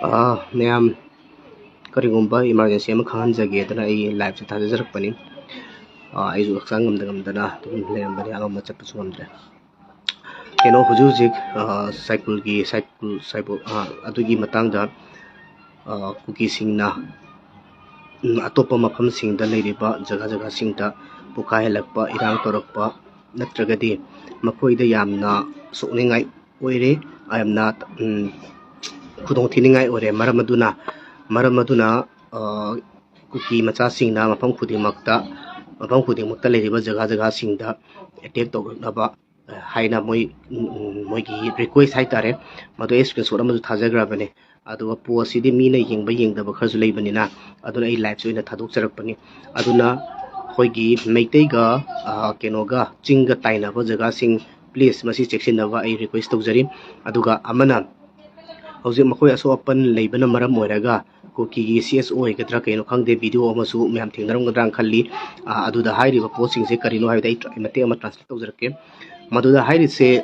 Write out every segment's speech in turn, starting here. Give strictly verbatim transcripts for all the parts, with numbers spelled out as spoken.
ꯑꯥ, ꯃꯌꯥꯝ, ꯀꯔꯤꯒꯨꯝꯕ emergency ꯑꯃ ꯈꯪꯍꯟꯖꯒꯦꯗꯅ ꯑꯩ liveꯁꯦ ꯊꯥꯖꯖꯔꯛꯄꯅꯤ꯫ ꯑꯥ, ꯑꯩꯁꯨ ꯍꯛꯆꯥꯡ ꯉꯝꯗ ꯉꯝꯗꯅ ꯑꯗꯨꯝ ꯂꯩꯔꯝꯕꯅꯤ, ꯑꯉꯝꯕ ꯆꯠꯄꯁꯨ ꯉꯝꯗ꯭ꯔꯦ꯫ ꯀꯩꯅꯣ, ꯍꯧꯖꯤꯛ ꯍꯧꯖꯤꯛ, ꯑꯥ, ꯁꯥꯏꯀꯨꯜꯒꯤ, ꯁꯥꯏꯀꯨꯜ, ꯁꯥꯏꯕꯣꯛ, ꯑꯥ, ꯑꯗꯨꯒꯤ ꯃꯇꯥꯡꯗ, ꯑꯥ, ꯀꯨꯀꯤꯁꯤꯡꯅ, ꯎꯝ, ꯑꯇꯣꯞꯄ ꯃꯐꯝꯁꯤꯡꯗ ꯂꯩꯔꯤꯕ ꯖꯒꯥ ꯖꯒꯥꯁꯤꯡꯗ ꯄꯣꯈꯥꯏꯍꯜꯂꯛꯄ, ꯏꯔꯥꯡ ꯇꯧꯔꯛꯄ, ꯅꯠꯇ꯭ꯔꯒꯗꯤ ꯃꯈꯣꯏꯗ ꯌꯥꯝꯅ ꯁꯣꯛꯅꯤꯡꯉꯥꯏ ꯑꯣꯏꯔꯦ, ꯌꯥꯝꯅ, ꯎꯝ, ꯈꯨꯗꯣꯡ ꯊꯤꯅꯤꯡꯉꯥꯏ ꯑꯣꯏꯔꯦ꯫ ꯃꯔꯝ ꯑꯗꯨꯅ, ꯃꯔꯝ ꯑꯗꯨꯅ, ꯑ, ꯀꯨꯀꯤ ꯃꯆꯥꯁꯤꯡꯅ ꯃꯐꯝ ꯈꯨꯗꯤꯡꯃꯛꯇ, ꯃꯐꯝ ꯈꯨꯗꯤꯡꯃꯛꯇ ꯂꯩꯔꯤꯕ ꯖꯒꯥ ꯖꯒꯥꯁꯤꯡꯗ attack ꯇꯧꯔꯛꯅꯕ ꯍꯥꯏꯅ ꯃꯣꯏ, ꯎꯝ, ꯎꯝ, ꯃꯣꯏꯒꯤ request ꯍꯥꯏꯇꯥꯔꯦ, ꯃꯗꯨ ꯑꯩ screenshot ꯑꯃꯁꯨ ꯊꯥꯖꯈ꯭ꯔꯕꯅꯦ꯫ ꯑꯗꯨꯒ post ꯁꯤꯗꯤ ꯃꯤꯅ ꯌꯦꯡꯕ ꯌꯦꯡꯗꯕ ꯈꯔꯁꯨ ꯂꯩꯕꯅꯤꯅ, ꯑꯗꯨꯅ ꯑꯩ liveꯁꯦ ꯑꯣꯏꯅ ꯊꯥꯗꯣꯛꯆꯔꯛꯄꯅꯤ꯫ ꯑꯗꯨꯅ ꯑꯩꯈꯣꯏꯒꯤ ꯃꯩꯇꯩꯒ, ꯑ, ꯀꯩꯅꯣꯒ, ꯆꯤꯡꯒ ꯇꯥꯏꯅꯕ ꯖꯒꯥꯁꯤꯡ, please ꯃꯁꯤ ꯆꯦꯛꯁꯤꯟꯅꯕ ꯑꯩ request ꯇꯧꯖꯔꯤ꯫ ꯑꯗꯨꯒ ꯑꯃꯅ, ꯍꯧꯖꯤꯛ ꯃꯈꯣꯏ ꯑꯁꯣꯛ ꯑꯄꯟ ꯂꯩꯕꯅ ꯃꯔꯝ ꯑꯣꯏꯔꯒ ꯀꯨꯀꯤꯒꯤ C S O ꯑꯣꯏꯒꯗ꯭ꯔꯥ ꯀꯩꯅꯣ ꯈꯪꯗꯦ, video ꯑꯃꯁꯨ ꯃꯌꯥꯝ ꯊꯦꯡꯅꯔꯝꯒꯗ꯭ꯔꯥꯅ ꯈꯜꯂꯤ꯫ ꯑ, ꯑꯗꯨꯗ ꯍꯥꯏꯔꯤꯕ ꯄꯣꯠꯁꯤꯡꯁꯦ ꯀꯔꯤꯅꯣ ꯍꯥꯏꯕꯗꯤ ꯑꯩ ꯇ꯭ꯔ-, ꯃꯇꯦꯛ ꯑꯃ translate ꯇꯧꯖꯔꯛꯀꯦ꯫ ꯃꯗꯨꯗ ꯍꯥꯏꯔꯤꯁꯦ,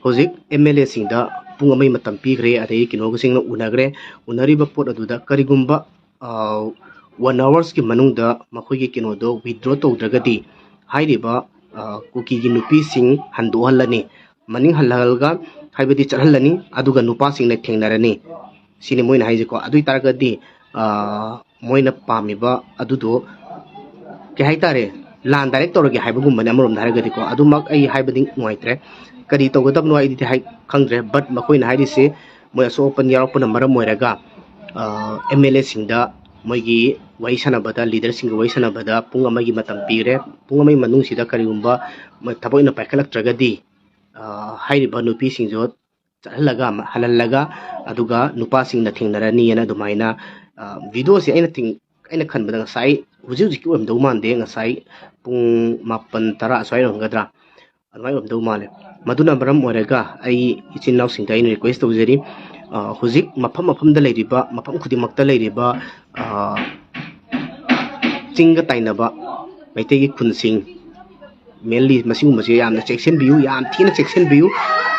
ꯍꯧꯖꯤꯛ M L A ꯁꯤꯡꯗ ꯄꯨꯡ ꯑꯃꯒꯤ ꯃꯇꯝ ꯄꯤꯈ꯭ꯔꯦ, ꯑꯗꯒꯤ ꯀꯩꯅꯣꯒꯁꯤꯡꯅ ꯎꯅꯈ꯭ꯔꯦ꯫ ꯎꯅꯔꯤꯕ ꯄꯣꯠ ꯑꯗꯨꯗ ꯀꯔꯤꯒꯨꯝꯕ, ꯑ, one hours ꯀꯤ ꯃꯅꯨꯡꯗ ꯃꯈꯣꯏꯒꯤ ꯀꯩꯅꯣꯗꯣ withdraw ꯇꯧꯗ꯭ꯔꯒꯗꯤ ꯍꯥꯏꯔꯤꯕ, ꯑ, ꯀꯨꯀꯤꯒꯤ ꯅꯨꯄꯤꯁꯤꯡ ꯍꯟꯗꯣꯛꯍꯜꯂꯅꯤ, ꯃꯅꯤꯡ ꯍꯜꯍꯜꯂꯒ, ꯍꯥꯏꯕꯗꯤ ꯆꯠꯍꯜꯂꯅꯤ, ꯑꯗꯨꯒ ꯅꯨꯄꯥꯁꯤꯡꯅ ꯊꯦꯡꯅꯔꯅꯤ꯫ ꯁꯤꯅꯤ ꯃꯣꯏꯅ ꯍꯥꯏꯁꯦꯀꯣ꯫ ꯑꯗꯨ ꯑꯣꯏ ꯇꯥꯔꯒꯗꯤ, ꯑ, ꯃꯣꯏꯅ ꯄꯥꯝꯃꯤꯕ ꯑꯗꯨꯗꯣ, ꯀꯩ ꯍꯥꯏꯇꯥꯔꯦ, ꯂꯥꯟ direct ꯇꯧꯔꯒꯦ ꯍꯥꯏꯕꯒꯨꯝꯕꯅꯤ ꯑꯃꯔꯣꯝꯗ ꯍꯥꯏꯔꯒꯗꯤꯀꯣ꯫ ꯑꯗꯨꯃꯛ ꯑꯩ ꯍꯥꯏꯕꯗꯤ ꯅꯨꯡꯉꯥꯏꯇ꯭ꯔꯦ, ꯀꯔꯤ ꯇꯧꯒꯗꯕꯅꯣ ꯑꯩꯗꯤ ꯍꯥꯏ-, ꯈꯪꯗ꯭ꯔꯦ꯫ But ꯃꯈꯣꯏꯅ ꯍꯥꯏꯔꯤꯁꯦ ꯃꯣꯏ ꯑꯁꯣꯛ ꯑꯄꯟ ꯌꯥꯎꯔꯛꯄꯅ ꯃꯔꯝ ꯑꯣꯏꯔꯒ, ꯑ, M L A ꯁꯤꯡꯗ ꯃꯣꯏꯒꯤ ꯋꯥꯔꯤ ꯁꯥꯟꯅꯕꯗ, leader ꯁꯤꯡꯒ ꯋꯥꯔꯤ ꯁꯥꯟꯅꯕꯗ ꯄꯨꯡ ꯑꯃꯒꯤ ꯃꯇꯝ ꯄꯤꯈ꯭ꯔꯦ꯫ ꯄꯨꯡ ꯑꯃꯒꯤ ꯃꯅꯨꯡꯁꯤꯗ ꯀꯔꯤꯒꯨꯝꯕ ꯃꯣꯏ ꯊꯕꯛ ꯑꯣꯏꯅ ꯄꯥꯏꯈꯠꯂꯛꯇ꯭ꯔꯒꯗꯤ, ꯑ, ꯍꯥꯏꯔꯤꯕ ꯅꯨꯄꯤꯁꯤꯡꯁꯨ ꯆꯠꯍꯜꯂꯒ, ꯍꯜꯍꯜꯂꯒ, ꯑꯗꯨꯒ ꯅꯨꯄꯥꯁꯤꯡꯅ ꯊꯦꯡꯅꯔꯅꯤꯅ ꯑꯗꯨꯃꯥꯏꯅ, ꯑ, video ꯁꯦ ꯑꯩꯅ ꯊꯤꯡ-, ꯑꯩꯅ ꯈꯟꯕꯗ ꯉꯁꯥꯏ, ꯍꯧꯖꯤꯛ ꯍꯧꯖꯤꯛꯀꯤ ꯑꯣꯏꯔꯝꯗꯧ ꯃꯥꯟꯗꯦ, ꯉꯁꯥꯏ ꯄꯨꯡ ꯃꯥꯄꯟ ꯇꯔꯥ ꯑꯁ꯭ꯋꯥꯏ ꯑꯣꯏꯔꯝꯒꯗ꯭ꯔꯥ, ꯑꯗꯨꯃꯥꯏꯅ ꯑꯣꯏꯔꯝꯗꯧ ꯃꯥꯜꯂꯦ꯫ ꯃꯗꯨꯅ ꯃꯔꯝ ꯑꯣꯏꯔꯒ ꯑꯩ ꯏꯆꯤꯟ ꯏꯅꯥꯎꯁꯤꯡꯗ ꯑꯩꯅ request ꯇꯧꯖꯔꯤ, ꯑ, ꯍꯧꯖꯤꯛ ꯃꯐꯝ ꯃꯐꯝꯗ ꯂꯩꯔꯤꯕ, ꯃꯐꯝ ꯈꯨꯗꯤꯡꯃꯛꯇ ꯂꯩꯔꯤꯕ, ꯑ, ꯆꯤꯡꯒ ꯇꯥꯏꯅꯕ ꯃꯩꯇꯩꯒꯤ ꯈꯨꯟꯁꯤꯡ, mainly ꯃꯁꯤꯒꯨꯝꯕꯁꯦ ꯌꯥꯝꯅ ꯆꯦꯛꯁꯤꯟꯕꯤꯌꯨ, ꯌꯥꯝ ꯊꯤꯅ ꯆꯦꯛꯁꯤꯟꯕꯤꯌꯨ꯫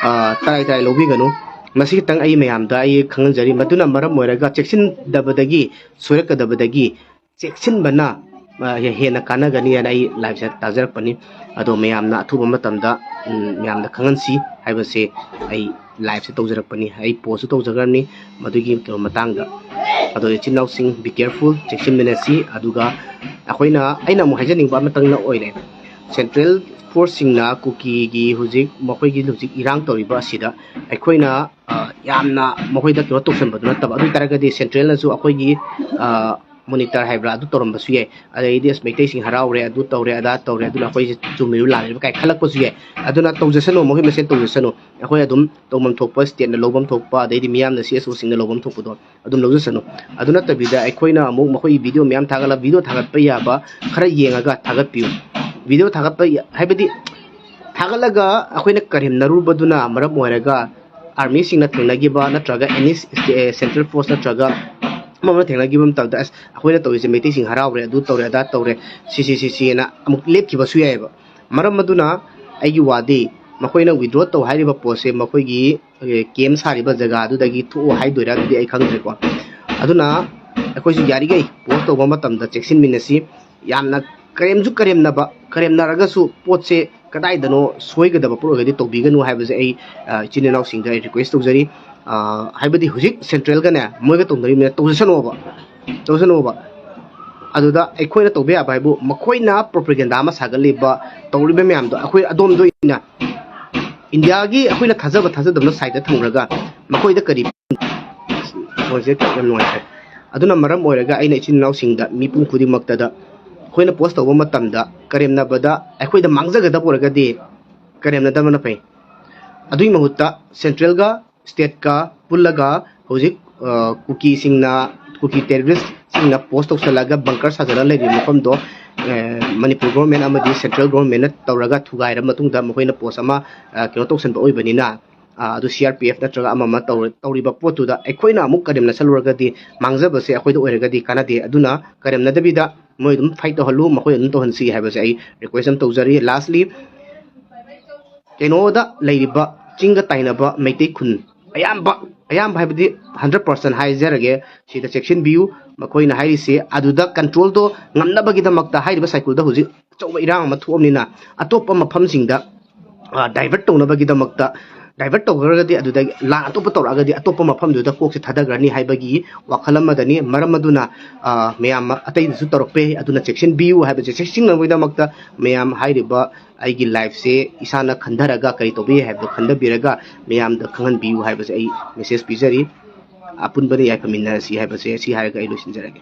ꯑ, ꯇꯔꯥꯏ ꯇꯔꯥꯏ ꯂꯧꯕꯤꯒꯅꯨ꯫ ꯃꯁꯤ ꯈꯤꯇꯪ ꯑꯩ ꯃꯌꯥꯝꯗ ꯑꯩ ꯈꯪꯍꯟꯖꯔꯤ꯫ ꯃꯗꯨꯅ ꯃꯔꯝ ꯑꯣꯏꯔꯒ ꯆꯦꯛꯁꯤꯟꯗꯕꯗꯒꯤ, ꯁꯣꯏꯔꯛꯀꯗꯕꯗꯒꯤ ꯆꯦꯛꯁꯤꯟꯕꯅ, ꯑ, ꯍꯦ-, ꯍꯦꯟꯅ ꯀꯥꯟꯅꯒꯅꯤ ꯍꯥꯏꯅ ꯑꯩ live ꯁꯦ ꯇꯥꯖꯔꯛꯄꯅꯤ꯫ ꯑꯗꯣ ꯃꯌꯥꯝꯅ ꯑꯊꯨꯕ ꯃꯇꯝꯗ, ꯎꯝ, ꯃꯌꯥꯝꯗ ꯈꯪꯍꯟꯁꯤ ꯍꯥꯏꯕꯁꯦ ꯑꯩ live ꯁꯦ ꯇꯧꯖꯔꯛꯄꯅꯤ꯫ ꯑꯩ post ꯁꯨ ꯇꯧꯖꯈ꯭ꯔꯕꯅꯤ ꯃꯗꯨꯒꯤ ꯀꯩꯅꯣ ꯃꯇꯥꯡꯗ꯫ ꯑꯗꯣ ꯏꯆꯤꯟ ꯏꯅꯥꯎꯁꯤꯡ, be careful, ꯆꯦꯛꯁꯤꯟꯃꯤꯟꯅꯁꯤ꯫ ꯑꯗꯨꯒ ꯑꯩꯈꯣꯏꯅ, ꯑꯩꯅ ꯑꯃꯨꯛ ꯍꯥꯏꯖꯅꯤꯡꯕ ꯑꯃꯇꯪꯅ ꯑꯣꯏꯔꯦ, central force ꯁꯤꯡꯅ ꯀꯨꯀꯤꯒꯤ ꯍꯧꯖꯤꯛ, ꯃꯈꯣꯏꯒꯤ ꯍꯧꯖꯤꯛ ꯏꯔꯥꯡ ꯇꯧꯔꯤꯕ ꯑꯁꯤꯗ ꯑꯩꯈꯣꯏꯅ, ꯑ, ꯌꯥꯝꯅ ꯃꯈꯣꯏꯗ ꯀꯩꯅꯣ ꯇꯧꯁꯟꯕꯗꯨ ꯅꯠꯇꯕ, ꯑꯗꯨ ꯑꯣꯏ ꯇꯥꯔꯒꯗꯤ central ꯅꯁꯨ ꯑꯩꯈꯣꯏꯒꯤ, ꯑ, monitor ꯍꯥꯏꯕ꯭ꯔꯥ, ꯑꯗꯨ ꯇꯧꯔꯝꯕꯁꯨ ꯌꯥꯏ꯫ ꯑꯗꯩꯗꯤ ꯑꯁ, ꯃꯩꯇꯩꯁꯤꯡ ꯍꯔꯥꯎꯔꯦ, ꯑꯗꯨ ꯇꯧꯔꯦ, ꯑꯗꯥ ꯇꯧꯔꯦ, ꯑꯗꯨꯅ ꯑꯩꯈꯣꯏꯁꯦ ꯆꯨꯝꯃꯤꯔ ꯂꯥꯜꯂꯤꯔ ꯀꯥꯏ ꯈꯜꯂꯛꯄꯁꯨ ꯌꯥꯏ꯫ ꯑꯗꯨꯅ ꯇꯧꯖꯁꯅꯨ, ꯃꯈꯣꯏ ꯃꯁꯦꯟ ꯇꯧꯖꯁꯅꯨ꯫ ꯑꯩꯈꯣꯏ ꯑꯗꯨꯝ ꯇꯧꯐꯝ ꯊꯣꯛꯄ state ꯅ ꯂꯧꯐꯝ ꯊꯣꯛꯄ, ꯑꯗꯩꯗꯤ ꯃꯤꯌꯥꯝꯅ C S O ꯁꯤꯡꯅ ꯂꯧꯐꯝ ꯊꯣꯛꯄꯗꯣ ꯑꯗꯨꯝ ꯂꯧꯖꯁꯅꯨ꯫ ꯑꯗꯨ ꯅꯠꯇꯕꯤꯗ ꯑꯩꯈꯣꯏꯅ ꯑꯃꯨꯛ ꯃꯈꯣꯏꯒꯤ video ꯃꯌꯥꯝ ꯊꯥꯒꯠꯂ, video ꯊꯥꯒꯠꯄ ꯌꯥꯕ ꯈꯔ ꯌꯦꯡꯉꯒ ꯊꯥꯒꯠꯄꯤꯌꯨ꯫ Video ꯊꯥꯒꯠꯄ ꯌꯥ-, ꯍꯥꯏꯕꯗꯤ ꯊꯥꯒꯠꯂꯒ ꯑꯩꯈꯣꯏꯅ ꯀꯔꯦꯝꯅꯔꯨꯕꯗꯨꯅ ꯃꯔꯝ ꯑꯣꯏꯔꯒ army ꯁꯤꯡꯅ ꯊꯦꯡꯅꯈꯤꯕ ꯅꯠꯇ꯭ꯔꯒ any central force ꯅꯠꯇ꯭ꯔꯒ ꯑꯃ ꯑꯃ ꯊꯦꯡꯅꯈꯤꯕ ꯃꯇꯝꯗ, "ꯑꯁ, ꯑꯩꯈꯣꯏꯅ ꯇꯧꯔꯤꯁꯦ ꯃꯩꯇꯩꯁꯤꯡ ꯍꯔꯥꯎꯔꯦ, ꯑꯗꯨ ꯇꯧꯔꯦ, ꯑꯗꯥ ꯇꯧꯔꯦ, ꯁꯤ, ꯁꯤ, ꯁꯤ, ꯁꯤꯅ" ꯑꯃꯨꯛ ꯂꯦꯞꯈꯤꯕꯁꯨ ꯌꯥꯏꯑꯕ꯫ ꯃꯔꯝ ꯑꯗꯨꯅ ꯑꯩꯒꯤ ꯋꯥꯗꯤ, ꯃꯈꯣꯏꯅ withdraw ꯇꯧ ꯍꯥꯏꯔꯤꯕ ꯄꯣꯠꯁꯦ ꯃꯈꯣꯏꯒꯤ, ꯑꯦ, camp ꯁꯥꯔꯤꯕ ꯖꯒꯥ ꯑꯗꯨꯗꯒꯤ ꯊꯣꯛꯑꯣ ꯍꯥꯏꯗꯣꯏꯔꯥ, ꯑꯗꯨꯗꯤ ꯑꯩ ꯈꯪꯗ꯭ꯔꯦꯀꯣ꯫ ꯑꯗꯨꯅ ꯑꯩꯈꯣꯏꯁꯨ ꯌꯥꯔꯤꯈꯩ post ꯇꯧꯕ ꯃꯇꯝꯗ ꯆꯦꯛꯁꯤꯟꯃꯤꯟꯅꯁꯤ꯫ ꯌꯥꯝꯅ ꯀꯔꯦꯝꯁꯨ ꯀꯔꯦꯝꯅꯕ, ꯀꯔꯦꯝꯅꯔꯒꯁꯨ ꯄꯣꯠꯁꯦ ꯀꯗꯥꯏꯗꯅꯣ ꯁꯣꯏꯒꯗꯕ ꯄꯣꯠ ꯑꯣꯏꯔꯒꯗꯤ ꯇꯧꯕꯤꯒꯅꯨ ꯍꯥꯏꯕꯁꯦ ꯑꯩ, ꯑ, ꯏꯆꯤꯟ ꯏꯅꯥꯎꯁꯤꯡꯗ ꯑꯩ request ꯇꯧꯖꯔꯤ꯫ ꯑ, ꯍꯥꯏꯕꯗꯤ ꯍꯧꯖꯤꯛ central ꯒꯅꯦ, ꯃꯣꯏꯒ ꯇꯧꯅꯔꯤꯕꯅꯤꯅ ꯇꯧꯖꯁꯅꯣꯕ, ꯇꯧꯖꯁꯅꯣꯕ꯫ ꯑꯗꯨꯗ ꯑꯩꯈꯣꯏꯅ ꯇꯧꯕ ꯌꯥꯕ ꯍꯥꯏꯕꯨ, ꯃꯈꯣꯏꯅ propaganda ꯑꯃ ꯁꯥꯒꯠꯂꯤꯕ, ꯇꯧꯔꯤꯕ ꯃꯌꯥꯝꯗꯣ ꯑꯩꯈꯣꯏ ꯑꯗꯣꯝꯗ ꯑꯣꯏꯅ ꯏꯟꯗꯤꯌꯥꯒꯤ ꯑꯩꯈꯣꯏꯅ ꯊꯥꯖꯕ ꯊꯥꯖꯗꯕꯅ side ꯊꯝꯈ꯭ꯔꯒ ꯃꯈꯣꯏꯗ ꯀꯔꯤ ꯃꯣꯏꯁꯦ ꯌꯥꯝ ꯅꯨꯡꯉꯥꯏꯇ꯭ꯔꯦ꯫ ꯑꯗꯨꯅ ꯃꯔꯝ ꯑꯣꯏꯔꯒ ꯑꯩꯅ ꯏꯆꯤꯟ ꯏꯅꯥꯎꯁꯤꯡꯗ, ꯃꯤꯄꯨꯝ ꯈꯨꯗꯤꯡꯃꯛꯇꯗ ꯑꯩꯈꯣꯏꯅ post ꯇꯧꯕ ꯃꯇꯝꯗ ꯀꯔꯦꯝꯅꯕꯗ ꯑꯩꯈꯣꯏꯗ ꯃꯥꯡꯖꯒꯗꯕ ꯑꯣꯏꯔꯒꯗꯤ ꯀꯔꯦꯝꯅꯗꯕꯅ ꯐꯩ꯫ ꯑꯗꯨꯒꯤ ꯃꯍꯨꯠꯇ central ꯒ state ꯀ ꯄꯨꯜꯂꯒ ꯍꯧꯖꯤꯛ, ꯑ, ꯀꯨꯀꯤꯁꯤꯡꯅ, ꯀꯨꯀꯤ terrorist ꯁꯤꯡꯅ post ꯇꯧꯁꯜꯂꯒ bunker ꯁꯥꯖꯜꯂ ꯂꯩꯔꯤꯕ ꯃꯐꯝꯗꯣ, ꯑ, ꯃꯅꯤꯄꯨꯔ government ꯑꯃꯗꯤ central government ꯅ ꯇꯧꯔꯒ ꯊꯨꯒꯥꯏꯔꯕ ꯃꯇꯨꯡꯗ ꯃꯈꯣꯏꯅ post ꯑꯃ, ꯑ, ꯀꯩꯅꯣ ꯇꯧꯁꯟꯕ ꯑꯣꯏꯕꯅꯤꯅ, ꯑ, ꯑꯗꯨ C R P F ꯅꯠꯇ꯭ꯔꯒ ꯑꯃ ꯑꯃ ꯇꯧꯔ-, ꯇꯧꯔꯤꯕ ꯄꯣꯠꯇꯨꯗ ꯑꯩꯈꯣꯏꯅ ꯑꯃꯨꯛ ꯀꯔꯦꯝꯅ ꯁꯜꯂꯨꯔꯒꯗꯤ ꯃꯥꯡꯖꯕꯁꯦ ꯑꯩꯈꯣꯏꯗ ꯑꯣꯏꯔꯒꯗꯤ ꯀꯥꯟꯅꯗꯦ꯫ ꯑꯗꯨꯅ ꯀꯔꯦꯝꯅꯗꯕꯤꯗ ꯃꯣꯏ ꯑꯗꯨꯝ fight ꯇꯧꯍꯜꯂꯨ, ꯃꯈꯣꯏ ꯑꯗꯨꯝ ꯇꯧꯍꯟꯁꯤ ꯍꯥꯏꯕꯁꯦ ꯑꯩ request ꯑꯃ ꯇꯧꯖꯔꯤ꯫ Lastly, ꯀꯩꯅꯣꯗ ꯂꯩꯔꯤꯕ ꯆꯤꯡꯗ ꯇꯥꯏꯅꯕ ꯃꯩꯇꯩ ꯈꯨꯟ, ꯑꯌꯥꯝꯕ ꯑꯌꯥꯝꯕ ꯍꯥꯏꯕꯗꯤ ꯍꯟꯗ꯭ꯔꯦꯠ ꯄꯥꯔꯁꯦꯟ ꯍꯥꯏꯖꯔꯒꯦ, ꯁꯤꯗ ꯆꯦꯛꯁꯤꯟꯕꯤꯌꯨ꯫ ꯃꯈꯣꯏꯅ ꯍꯥꯏꯔꯤꯁꯦ ꯑꯗꯨꯗ ꯀꯟꯇ꯭ꯔꯣꯜꯗꯣ ꯉꯝꯅꯕꯒꯤꯗꯃꯛꯇ ꯍꯥꯏꯔꯤꯕ ꯁꯥꯏꯀꯜꯗ ꯍꯧꯖꯤꯛ ꯑꯆꯧꯕ ꯏꯔꯥꯡ ꯑꯃ ꯊꯣꯛꯑꯕꯅꯤꯅ ꯑꯇꯣꯞꯄ ꯃꯐꯝꯁꯤꯡꯗ ꯗꯥꯏꯚꯔꯠ ꯇꯧꯅꯕꯒꯤꯗꯃꯛꯇ, ꯗꯥꯏꯚꯔꯠ ꯇꯧꯈ꯭ꯔꯒꯗꯤ ꯑꯗꯨꯗ ꯂꯥꯟ ꯑꯇꯣꯞꯄ ꯇꯧꯔꯛꯑꯒꯗꯤ ꯑꯇꯣꯞꯄ ꯃꯐꯝꯗꯨꯗ ꯀꯣꯛꯁꯦ ꯊꯥꯗꯈ꯭ꯔꯅꯤ ꯍꯥꯏꯕꯒꯤ ꯋꯥꯈꯜ ꯑꯃꯗꯅꯤ꯫ ꯃꯔꯝ ꯑꯗꯨꯅ ꯃꯌꯥꯝ ꯑꯇꯩꯗꯁꯨ ꯇꯧꯔꯛꯄ ꯌꯥꯏ꯫ ꯑꯗꯨꯅ ꯆꯦꯛꯁꯤꯟꯕꯤꯌꯨ ꯍꯥꯏꯕꯁꯦ, ꯆꯦꯛꯁꯤꯟꯅꯕꯒꯤꯗꯃꯛꯇ ꯃꯌꯥꯝ ꯍꯥꯏꯔꯤꯕ ꯑꯩꯒꯤ ꯂꯥꯏꯐꯁꯦ ꯏꯁꯥꯅ ꯈꯟꯊꯔꯒ ꯀꯔꯤ ꯇꯧꯕ ꯌꯥꯏ ꯍꯥꯏꯕꯗꯣ ꯈꯟꯊꯕꯤꯔꯒ ꯃꯌꯥꯝꯗ ꯈꯪꯍꯟꯕꯤꯌꯨ ꯍꯥꯏꯕꯁꯦ ꯑꯩ ꯃꯦꯁꯦꯖ ꯄꯤꯖꯔꯤ꯫ ꯑꯄꯨꯟꯕꯗ ꯌꯥꯏꯐꯃꯤꯟꯅꯔꯁꯤ ꯍꯥꯏꯕꯁꯦ ꯁꯤ ꯍꯥꯏꯔꯒ ꯑꯩ ꯂꯣꯏꯁꯤꯟꯖꯔꯒꯦ꯫